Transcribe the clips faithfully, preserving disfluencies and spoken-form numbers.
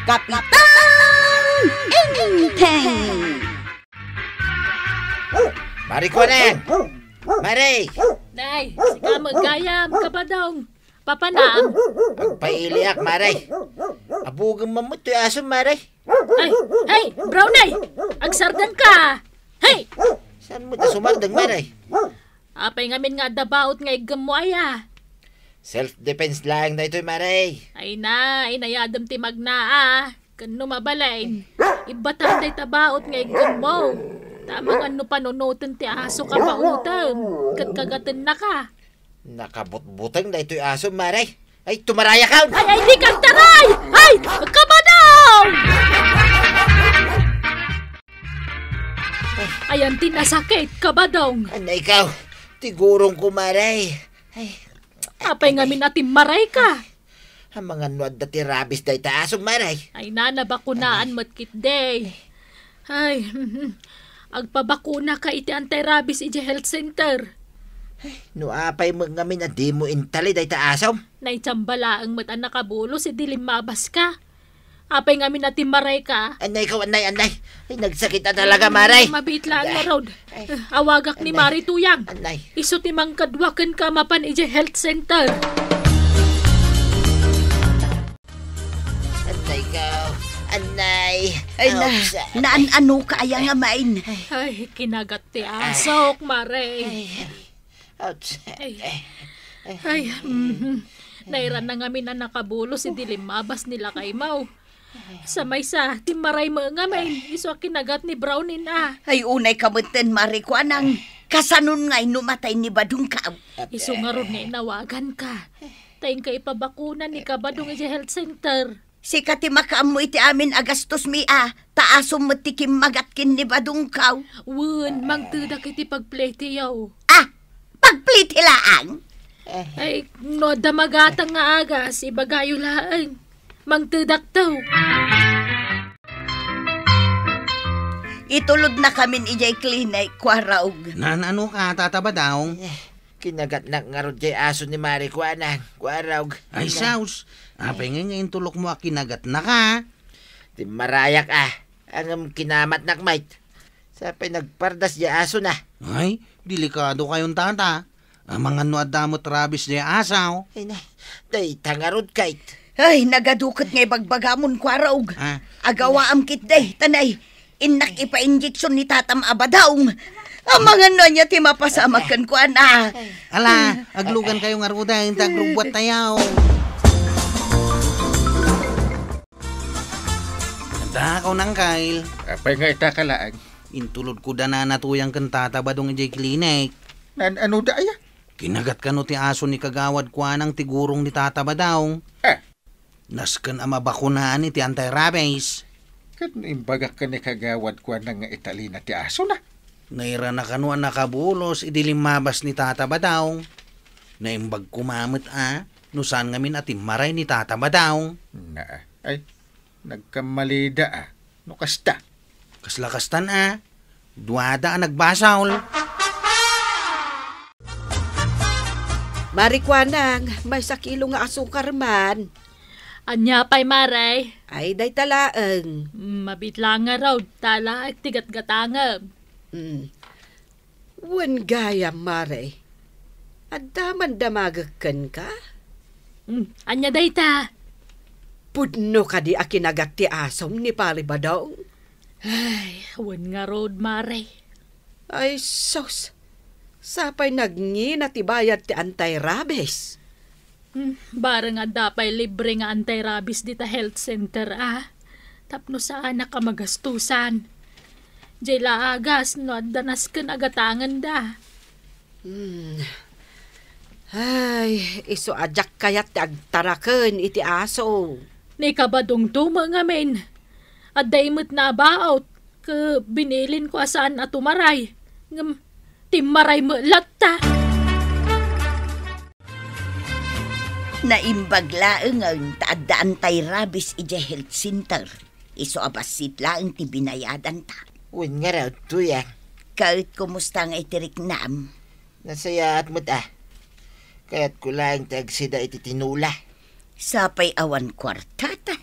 Kapitan Enteng! Mari Kuanang! Mari! Nay, sika met gayam, Kabadong. Papanam? Agpailiak, Mari. Abugem man met toy asom, Mari. Ay, hey, Brownie! Agsardengka! Hey! Saan met a sumardeng, Mari? Apay ngamin nga adda baot nga iggemmo aya? Self-defense laeng daytoy, Mari. Ay na, inayadem ti magna a. Ken no mabalin, ibbatam dayta baot nga iggemmo. Ta amangan no panunoten ti aso ka baotem, ket kagatennaka. Nakabutbuteng daytoy aso, Mari. Ay, tumarayakon! Ay, ay, dika agtaray! Ay, Kabadong! Ayan ti nasakit, Kabadong. Anay kaw, ti gurongko, Mari. Ay, apay ngamin a timmarayka? Amangan no adda ti rabies dayta asom, Mari. Ay na, nabakunaan met ketdi. Ay, agpabakunaka iti anti-rabies idiay health center. No apay met ngamin a dimo intali dayta asom? Naitsamba laeng met a nakabulos idi limmabaska. Apay ngamin a timmarayka? Anay kaw, anay, anay. Ay, nagsakit a talaga, Mari. Mabiit laeng ngarud. Ay. Awagak ni Mari Tuyang. Anay. Isu ti mangkadua kenka mapan idiay health center. Anay kaw. Anay. Ay, na, naan-ano ka aya ngamin? Ay, kinagat ti asok, Mari. Ay. Ouch. Ay. Ay, mhm. Nairana ngamin a nakabulos idi limmabas ni lakaymo. Sa maysa, timmaray met ngamin, isu a kinagat ni Brownie a. Ay, unay ka metten, Mari Kuanang. Kasanon ngay no matay ni Badong ka? Isu ngarud nga inawaganka. Ta inka ipabakuna ni Kabadong idiay health center. Sika ti makaammo iti amin a gastos mi a, ta asom met ti kimmagat ken ni Badong ka. Wen, mangtedak iti pagplitiyo. Ah, pagpliti laeng? Ay, no adda magatang nga agas, ibagayo laeng. Mangtedakto. Itulodnakamin idiay klinik, Kuarog. Naan-ano ka, Tata Badong? Eh, kinagatnak ngarud diay aso ni Mari Kuanang, Kuarog. Ay, sus. Apay ngay nga intulokmo a kinagatnaka? Timmarayak a. Ngem kinamatnak met. Sapay nagpardas diay asona. Ay, delikado kayon, Tata. Amangan no adda met rabies diay aso. Ay na, dayta ngarud, Kate. Ay, nagadu ket nga ibagbagamon, Kuarog. Ah. Agawaam ketdi, ta nay, innak ipainjeksion ni Tatam a Badong. Amangan no ania ti mapasamak kenkuana. Ala, aglugankayo ngaruden, ta agrubbuattayo. Dakaw, Nangkal. Apay nga ita ka laeng? Intulodko da Nana Tuyang ken Tata Badong idiay klinik. Naan-ano da aya? Kinagat kano ti aso ni Kagawad Kuanang ti gurong ni Tata Badong. Ah. Nasken a mabakunaan iti anti-rabies. Ket no imbagak ken ni Kagawad Kuanang nga italina ti asona? Nairana kano a nakabulos idi limmabas ni Tata Badong. Naimbag koma met a no saan ngamin a timmaray ni Tata Badong. Naa. Ay, nagkammalida a. No kasta. Kasla kastan a. Duada a nagbasol. Mari Kuanang, maysa kilo nga asukar man. Ania pay, Mare? Ay, dayta laeng. Mm, mabitla ngarud, ta ala ti gatgatangem. Mm. Wen gayam, Mare. Adda man damagek kenka? Mm, ania dayta? Pudno kadi a kinagat ti asom ni Pari Badong? Ay, wen ngarud, Mare. Ay, sus! Sapay nagngina ti bayad ti anti-rabies. Hmm, bareng adda pay libre nga anti-rabies dita health center, a. Tapno saanak a magastusan. Diay la agas no adda nasken a gatangenda. Hmm. Ay, isu a diak kayat ti agtaraken iti aso. Ni Kabadongto met ngamin. Adda imet nabaot, ket binilinko a saan a tumaray. Ngem timmaray met latta. Naimbag laengen ta adda anti-rabies idiay health center. Isu a bassit laeng ti binayadanta. Wen ngarud, Tuyang. Ket kumusta ngay ti riknam? Nasayaat met a. Kayatko laeng ti agsida iti tinola. Sapay awan kuartata.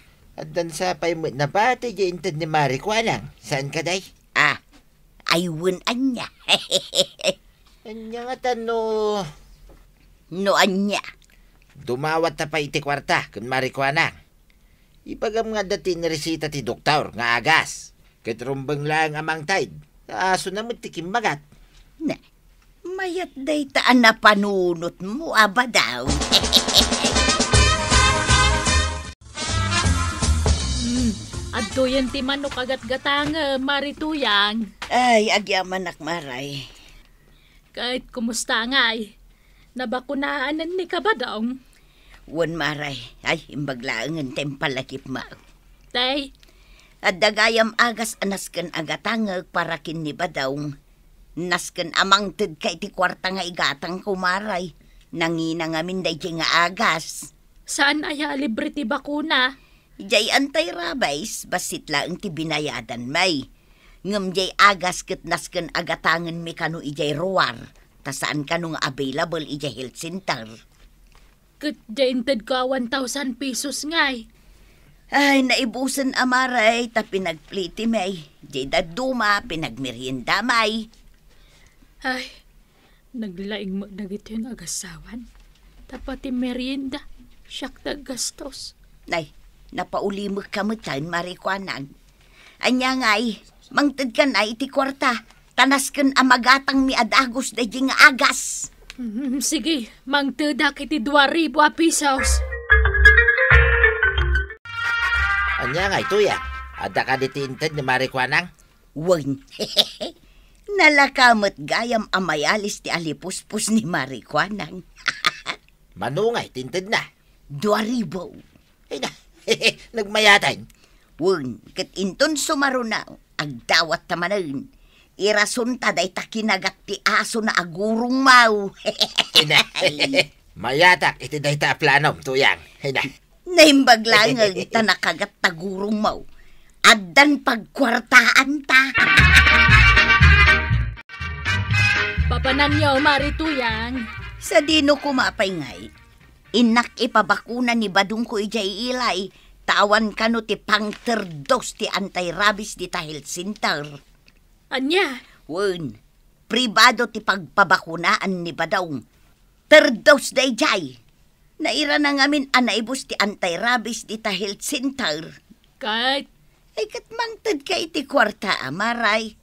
Dansa pay met nabati diay inted ni Mari Kuanang. Saan kadi? Ah, ay wen ania. Ania ngata no No ania? Dumawatta pay iti kuarta ken Mari Kuanang. Ibagam nga adda ti nireseta ti doktor nga agas. Ket rumbeng laeng a mangted. Asona met ti kimmagat. Na, mayat dayta a napanunotmo a badaw. Hmm, adtoyen ti manok a gatgatangem, Mari Tuyang. Ay, agyamanak, Maray. Ket kumusta ngay? Nabakunaanen ni Kabadong? Wen, Maray. Ay, imbag laengen ti impalagipmo. Tay? Adda gayam agas a nasken a gatangek para ken ni Badong. Nasken a mangtedka iti kuarta nga igatangko, Maray. Nangina ngamin daydiay nga agas. Saan aya a libre ti bakuna? Diay anti-rabies, bassit laeng ti binayadanmi. Ngem diay agas ket nasken a gatangenmi kano idiay ruar, ta saan kano nga available idiay health center. Ket diay intedko a one thousand pesos ngay. Ay, naibusen a, Maray, ta pinagplitimi. Diay dadduma, pinagmeriendami. Ay, naglaing met dagitoy nga agassawan. Ta pati merienda, siak ti aggastos. Nay, napaulimekka metten, Mari Kuanang. Ania ngay, mangtedkan iti kuarta, ta nasken a magatangmi a dagus daydiay nga agas. Mm, sige, mangtedak iti dua ribu a pesos. Ania ngay, Tuyang? Adda kadi ti inted ni Mari Kuanang? Wen. Nalaka met gayam a mayalis ti alipuspos ni Mari Kuanang. Mano ngay ti intedna? Dua ribu. Ay na, nagmayatan. Wen, ket inton sumaruno, agdawatta manen. Irasonta dayta kinagat ti asona a gurongmo. Ay na, mayatak iti dayta a planom, Tuyang. Ay na. Naimbag laeng ta nakagat ta gurongmo. Addan pagkuartaanta. Papananyo, Mari Tuyang. Sadino koma pay ngay? Innak ipabakuna ni badongko idiay ilay, ta awan kano ti pangterdos ti anti-rabies dita health center. Ania? Wen, pribado ti pagpabakunaan ni badong. Terdos daydiay. Nairana ngamin a naibus ti anti-rabies dita health center. Ket? Ay, ket mangtedka iti kuarta, Maray.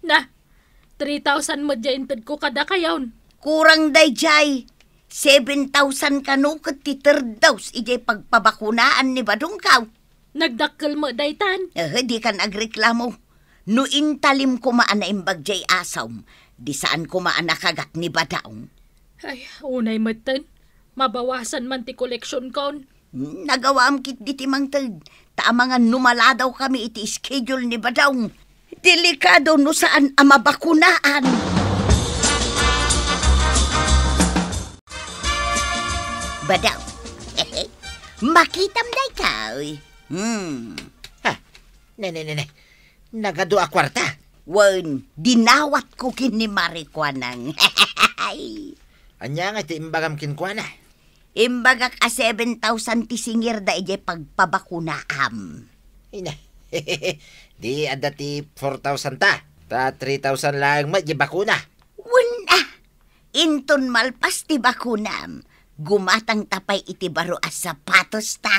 Na, three thousand met diay intedko kadakayon. Kurang daydiay. Seven thousand kano ket ti terdos idiay pagpabakunaan ni badongko. Nagdakkel met daytan. Eh, dikan agreklamo. No intalim koma a naimbag diay asom, di saan koma a nakagat ni badong. Ay, unay metten. Mabawasan man ti koleksionkon. Nagawam ketdi ti mangted, ta amangan no maladawkami iti schedule ni badong. Delikado no saan a mabakunaan. Badong, makitam daytoy. Hmm. Ha? Ne, ne, ne, ne. Nagadu a kuarta. Wen, dinawatko ken ni Mari Kuanang. Ania nga ti imbagam kenkuana? Imbagak a seven thousand ti singirda idiay pagpabakunaam. Ina. Di adda ti four thousand ta. Ta three thousand laeng met di bakuna. Wen a, inton malpas ti bakunam, gumatangta pay iti baro a sapatos ta.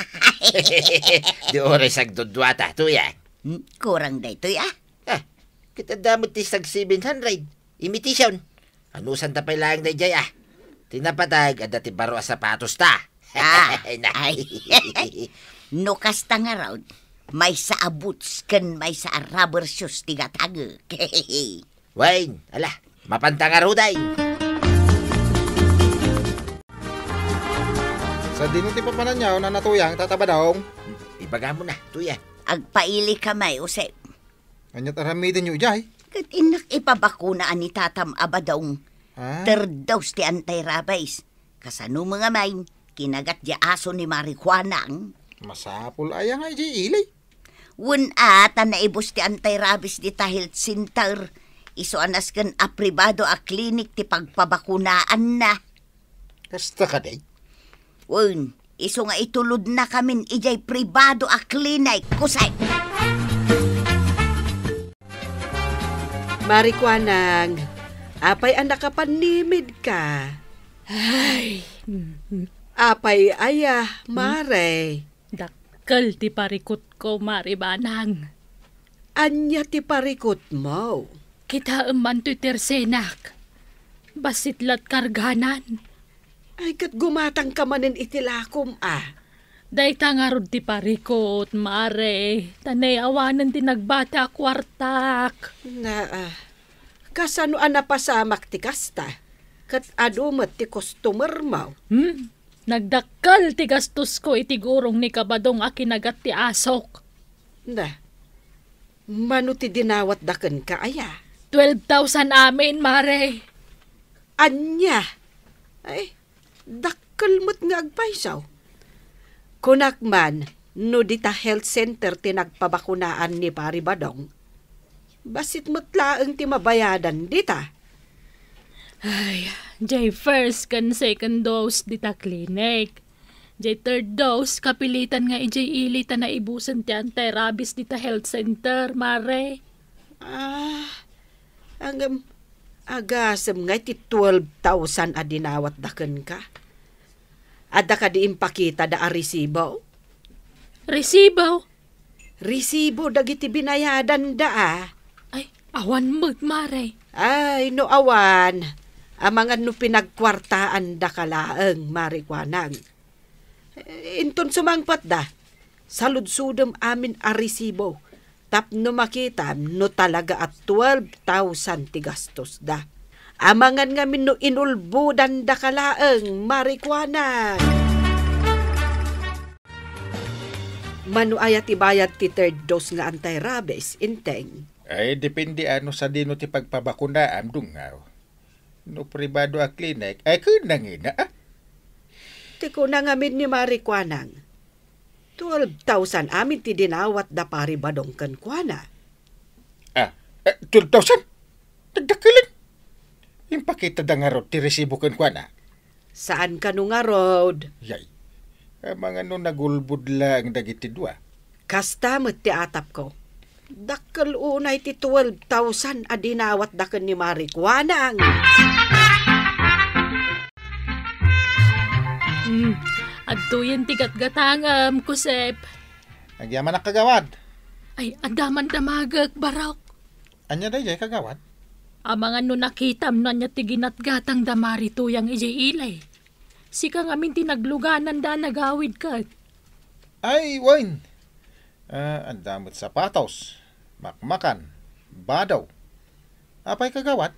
Di oras agdudua ta, Tuya. Hmm, kurang daytoy, ah. Ah, ket adda met ti sag seven hundred. Imitation. Anusanta pay laeng daydiay, ah. Ti napateg, adda ti baro a sapatos ta. Ah, ay, na. Ay. No kasta ngarud, maysa a boots ken maysa a rubber shoes ti gatangek. Wen, ala, mapanta ngaruden. Sadino ti papananyo, Nana Tuyang, Tata Badong? Ibagam na, Tuya. Agpaili ka may, Jose. Ania't aramidenyo idiay? Ket innak ipabakuna a ni tatam a badong. Ah? Terdos ti anti-rabies. Kasano met ngamin, kinagat di aso ni Mari Kuanang? Masapul aya nga idiay ili? Wen a, ta naibus ti anti-rabies dita health center. Isu a nasken a pribado a klinik ti pagpabakunaanna. Kasta kadi? Wen, Isu nga itulodnakamin idiay pribado a klinik, kusem. Mari Kuanang, apay a nakapannimidka? Ay, mm, mm. Apay aya, Hmm? Mare? Dakkel ti parikutko, Mari Banang. Ania ti parikutmo? Kitaem man toy tersenak. Bassit la't karganan. Ay, ket gumatangka manen iti lakom, a. Dayta ngarud ti parikut, Mare. Ta nay awanen ti nagbati a kuartak. Na, a, kasano a napasamak ti kasta? Ket adu met ti customermo. Hmm? Nagdakkel ti gastosko iti gurong ni Kabadong a kinagat ti asok. Na, mano ti dinawatda kenka, aya? Twelve thousand amin, Mare. Ania? Ay, dakkel met nga agpayso. Kunak man, no dita health center ti nagpabakunaan ni Pari Badong, bassit met laeng ti mabayadan dita. Ay, jay first ken second dose dita clinic. Jay third dose, kapilitan nga idiay ili ta naibusen ti anti-rabies dita health center, Mare. Ah, ngem, agasem nga iti twelve thousand a dinawatda kenka. Adda kadi impakitada a resibo? Resibo? Resibo dagiti binayadanda, a. Ay, awan met, Mare. Ay, no awan, amangan no pinagkuartaandaka laeng, Mari Kuanang. Inton sumangpetda, saludsodem amin a resibo tapno makitam no talaga a twelve thousand ti gastosda. Amangan ngamin no inulbodandaka laeng, Mari Kuanang. Mano aya ti bayad ti third dose nga anti-rabies, Inteng? Ay, depende, a, no sadino ti pagpabakunaam, dungngaw. No pribado a klinik, ay, ken nangina, a? Ti kuna ngamin ni Mari Kuanang, twelve thousand amin ti dinawatda Pari Badong kenkuana. Ah, eh, twelve thousand? Nagdakkelen. Impakitada ngarud ti resibo kenkuana. Saan kano ngarud? Yay. Amangan no nagulbod laeng dagiti dua. Kasta met ti atapko. Dakkel unay ti twelve thousand a dinawatda ken ni Mari Kuanang. Hmm, adtoyen ti gatgatangem, Kusep. Agyamanak, kagawad. Ay, adda man damagek, Barok. Ania daydiay, kagawad? Amangan no nakitam no ania ti ginatgatangda Mari Tuyang idiay ili. Sika ngamin ti naglugananda a nagawid ket. Ay, wen. Ah, adda met sapatos, makmakan, badaw. Apay, kagawad?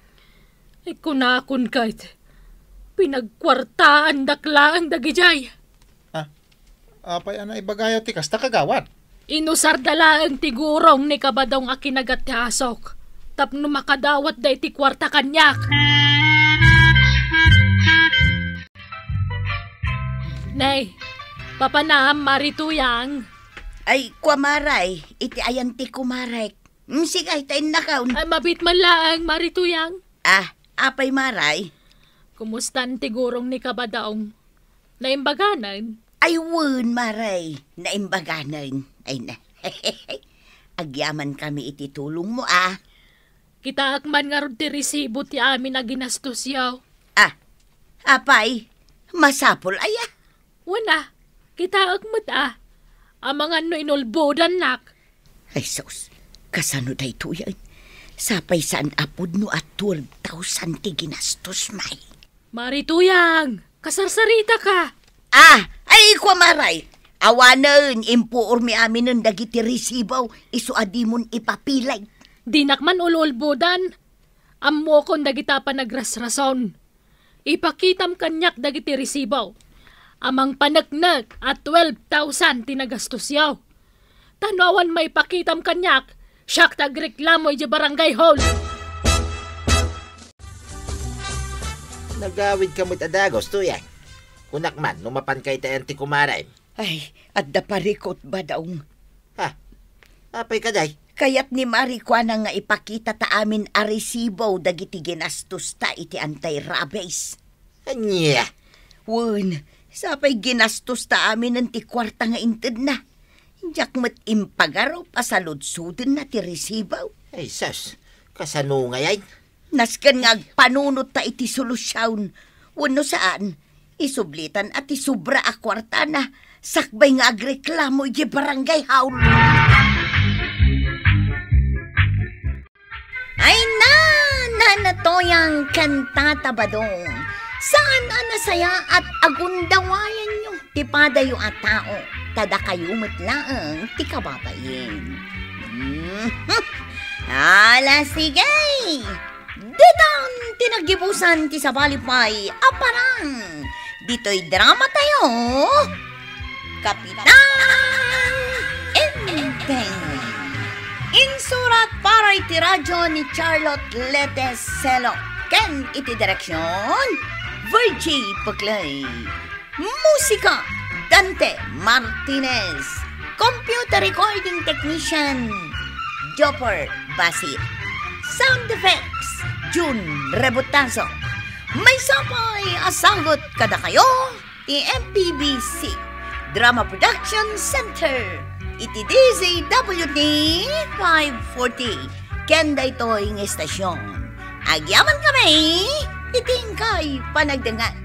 Ay, kunakon ket, pinagkuartaandak laeng dagidiay. Ah, apay a naibagayo ti kasta, kagawad? Inusarda laeng ti gurong ni Kabadong a kinagat ti asok tapno makadawatda iti kuarta kaniak. Nay, papanam, Mari Tuyang. Ay, kua, Maray, iti ayan ti kumarek. Mm, sige, ta innakaon. Ay, mabit man laeng, Mari Tuyang. Ah, apay, Maray? Kumustan ti gurong ni Kabadong? Naimbaganen? Ay, wen, Maray. Naimbaganen. Ay na. Agyamankami iti tulongmo, a. Kitaek man ngarud ti resibo ti amin a ginastosyo. Ah, apay, masapul aya? Wen a, kitaek met a. Amangan no inulbodannak. Ay, sus, kasano daytoyen? Sapay saan a pudno a twelve thousand ti ginastos, may. Mari Tuyang, kasarsaritaka. Ah, ay, kua, Maray. Awanen, impuormi aminen dagiti resibo, isu a dimon ipapileg. Dinak man ululbodan. Ammokon dagita panagrasrason. Ipakitam kaniak dagiti resibo a mangpaneknek a twelve thousand ti nagastosyo. Ta no awan maipakitam kaniak, siak ti agreklamo idiay barangay hall. Nagawidka met a dagus, Tuyang. Kunak man no mapanka iti ayan ti kumarem. Ay, adda parikut, Badong. Ha? Apay kadi? Kayat ni Mari Kuanang nga ipakitata amin a resibo dagiti ginastosta iti anti-rabies. Ania? Wen, Sapay ginastosta aminen ti kuarta nga intedna. Diak met impagarup a saludsodenna ti resibo. Ay, sus, kasano ngay? Nasken nga agpanunotta iti solusion. Wenno saan, isublitatta ti sobra a kuartana, sakbay nga agreklamo iti barangay hall. Ay na, Nana Toyang ken Tata Badong, saan a nasayaat a gundawayanyo ti padayo a tao, ta dakayo met laeng ti kababain. Mhm. Ala, sige! Ditan ti naggibusan ti sabali pay a parang. Ditoy drama tayo, Kapitan Enteng. Insurat para iti radyo ni Charlotte Lete Selo ken iti direksyon, Virgie Puclay. Musika, Dante Martinez. Computer recording technician, Jopper Basit. Sound effects, Jun Rebutazo. Maysa pay a sagut kadakayo ti M P B C Drama Production Center iti D Z W T five forty ken daytoy nga istasyon. Agyaman kami iti inkay panagdengngeg.